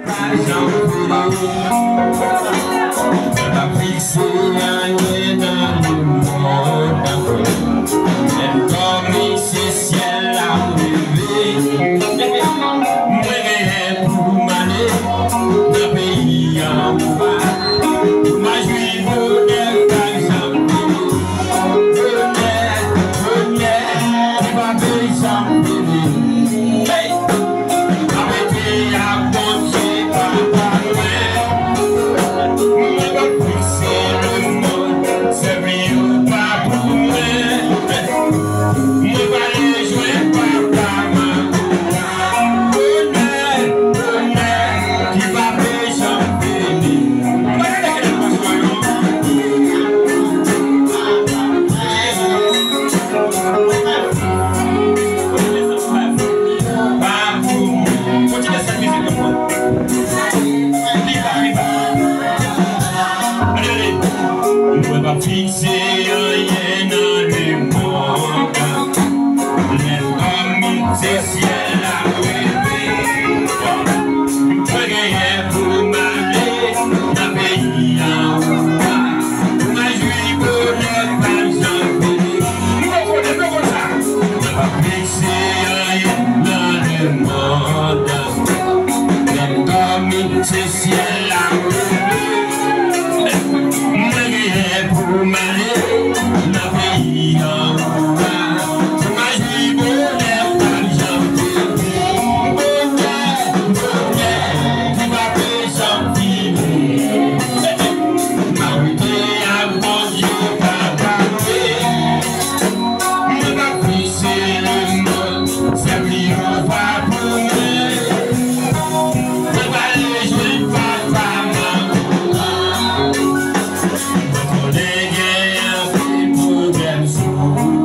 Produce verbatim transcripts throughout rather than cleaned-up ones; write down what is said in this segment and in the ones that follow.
Pa janm vle. Mwen pa fikse anyen nan lemonn. Menm kòm se syèl la m reve. Mwen genyen pou m ale nan peyi anwo a. Pou m al jwi bonè pa janm vle. Bonè, bonè, ki pa pe janm vle. Hey! M ap rete ak Bondye, Papa mwen. Mwen p ap fikse lemonn, sèvi yo pa pou mwen. Mwen prale jwenn Papa mwen. Bonè, bonè, ki pa pe janm vini. Mwen rete ak Bondye, Papa mwen. Kontinye sèvi mizik lan pou mwen. Pi ba, pi ba. Ann ale. Mwen p ap fikse anyen nan lemonn. Menm kòm se syèl la reve. Mwen genyen pou m ale nan peyi anwo a. Pou m al jwi bonè pa janm vini. Nou konn, nou konn sa. Mwen p ap fikse anyen nan lemonn. Menm kòm se syèl la reve. Mwen genyen pou m ale nan peyi anwo a. Pou m al jwi bonè pa janm vini. Bonè, bonè, ki pa pe janm vini. M ap rete ak Bondye, Papa mwen. Mwen p ap fikse lemonn, sèvi yo pa pou mwen. Mwen prale jwenn Papa mwen. Mwen konnen gen anpil pwoblèm sou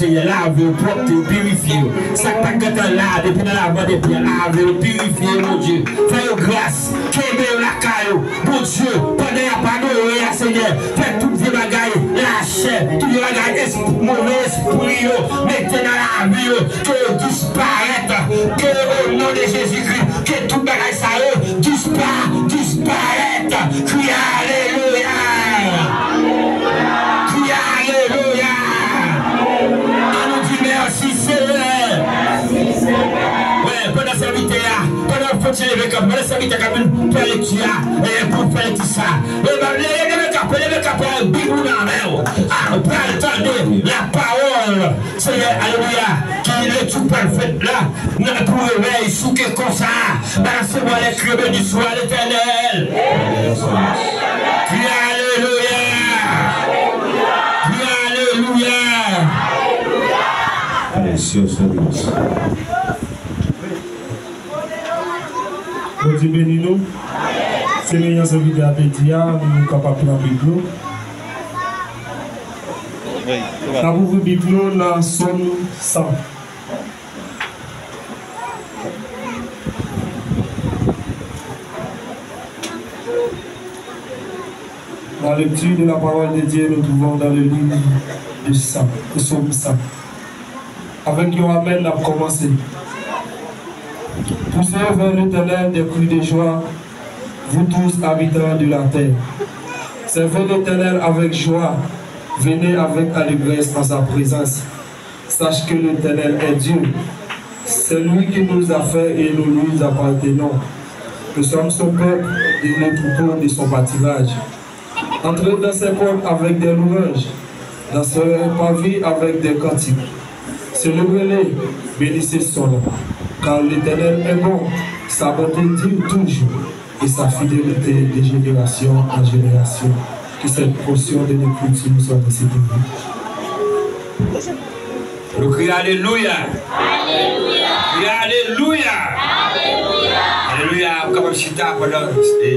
Senyè, lave yo, pwòpte yo, pirifye yo. Sa k pa t gentan la, depi nan lavman de pye a, lave yo, pirifye yo, Bondye. Fè yo gras, kenbe yo lakay ou, Bondye, pandan y ap adore a, Senyè. Fè tout vye bagay lachè, tout vye bagay es-, move espri yo mete nan lavi yo, ke yo disparèt, ke o non de Jezikri, ke tout bagay sa yo dispa-, disparèt. Kriye alelouya! Kriye alelouya! Ann nou di mèsi, Senyè! Wi, pandan sèvitè a, pandan w kontinye leve kanpe, pandan sèvitè a k ap vin fè lekti a, e pou fè lekti sa. E ba, leve, leve kanpe, leve kanpe avèk Bib ou nan men w. A, ou pral tande lapawòl. Senyè, alelouya, ki lekti pral fèt la, nan pou revèy sou ke konsa, balanse mwen lè kriye beni swa Letènèl. Kriye alelouya. Kriye alelouya. Bondye beni nou. Se men jan sèvitè a te di a, nou kapab pran Bib nou. N ap ouvri Bib nou nan Sòm san. La lecture de la parole de Dieu, nous trouvons dans le livre de Psaume, Psaume san. Avèk yon amèn, n ap kòmanse. Poussez vers l'Éternel des cris de joie, vous tous habitants de la terre. Servez l'Éternel avec joie, venez avec allégresse en sa présence. Sache que l'Éternel est Dieu. C'est lui qui nous a fait et nous lui appartenons. Nous sommes son peuple et le troupeau de son pâturage. Entrez dans ses portes avec des louanges, dans ses parvis avec des cantiques. Célébrez-le, bénissez son nom. Car l'Éternel est bon, sa bonté dure toujours, et sa fidélité de génération en génération. Que cette portion de l'écriture soit bénéfique pour vous. Nou kriye alelouya. Kriye alelouya. Alelouya. Ou kapab chita pandan, e,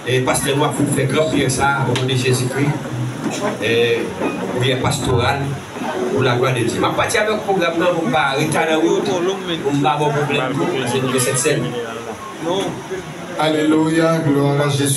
e pastè nou ap fè gran priyè sa a, o non de Jezikri. E, priyè pastoral pou la glwa de Dye. M ap pati avèk pwogram nan pou m pa reta nan wout, pou m pa ba w pwoblèm tou, paske nou gen Sent Sèn. Alelouya, glwa a Jezi.